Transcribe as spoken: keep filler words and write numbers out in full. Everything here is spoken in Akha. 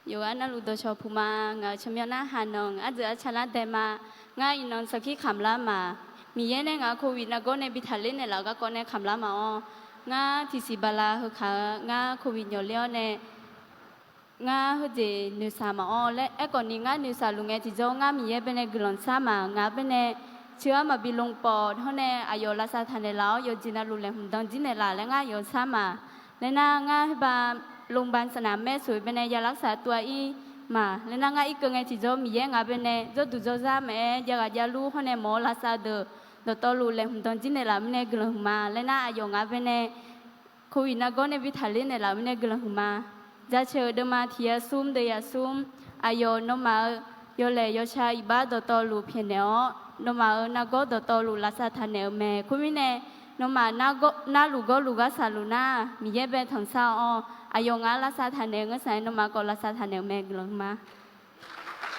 Yawqghaq navluf dawqcawq puq ma. Ngaq-euq tsawrmyanr nar Haqnanq, ardzeuq arca nar dae ma. Ngar iqnan sarkir kamq lar ma. Miqyaer nae ngaq-euq โควิด nargawr nae bi taqler naeqlaf-euq garkawv nae kamq lar ma-awr, ngar tiqsiq bala heukaq-eu ngar โควิด nyawqler-awr nae ngar heujeq noeqshaq maqawr laer aerkhawf ni, ngar noeqshaq luf ngae tiqjawr ngar Miqyaer baenae guiqlanq shar ma. Ngaq baenae ceugar maqbi lmqpawf hawr nae aqyawf lavsav taqnaeq laf-awr, yawqjeq navluf laeqhmq danjir naeqlaf laer ngar yawshar ma. Laer nar, ngar heuba โรงพยาบาลสนาม maer soq-eu baenae ya lavsav tov-a ir ma. Laer nar, ngar irkeuv ngae tiqjawr Miqyaer ngaq baenae jawrduq jawrzar maqaer, jav ghaq javlur hawr nae mawq-awr lavsav deuq dawqtawvluf laeqhmq danjir naeqlaf mirnae guiqlanq huiqma. Laer nar, aqyawf ngaq baenae โควิด nargawr nae bi taqler naeqlaf-euq mirnae guiqlanq huiqma. Jaceuq-euq deuvma tiq yasmr deuv yasmr, aqyawf nawmaf-euq yawlaeq yawshar iqbax dawqtawvluf pyaeqnaeq-awr, nawmaf-euq nargawr dawqtawvluf lavsav taqnaeq-euq mae. Khoermirnae, nawmaf narluf gawrluf gharsaq luf nar, Miqyaer bae tanqsar-awr, aqyawf ngaq-anr lavsav taqnaeq-eu ngeur saq-aer, nawmaf khawf lavsav taqnaeq-euq mae. Guiqlanq huiqma.